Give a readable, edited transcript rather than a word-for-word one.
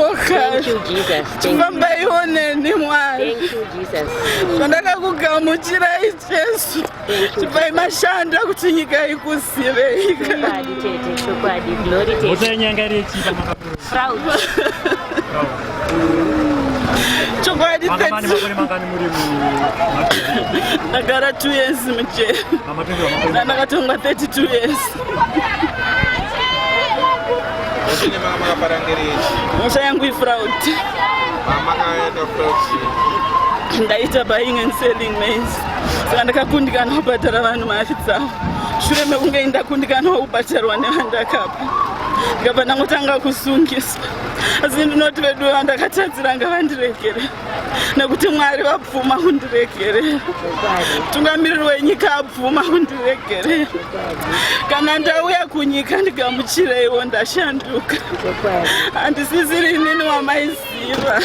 Thank you, Jesus. Thank you. Chifambaiwo neni Mwari. Thank you, Jesus. Zvandakakugamuchirai Jesu. Thank you. Chibvai mashanda kuti nyika ikuzivei. Chokwadi tete, chokwadi. Glory tete. Mhosva yenyu yanga iri yechii pamakapiwa? Fraud. Chokwadi Manga mane makore mangani muri mu ndagara 2 years mujeri. Mamatongerwa makore mangani? Ndakatongwa 32 years. Mhosva yangu ifraud. Ndaita buying and selling maize. Saka ndakakundikana kubhadhara vanhu mari dzavo. Shure mekunge ndakundikana kubhadharwa nevandakapa. Ndikabva ndangotanga kusungiswa. Asi ndinoti vedu vandakatadzira ngavandiregere. Nekuti Mwari vabvuma kundiregerera. Mutungamiriri wenyika abvuma kundiregerera. Kana ndauya kunyika ndigamuchireiwo ndashanduka. Handisisiri inini wamaiziva.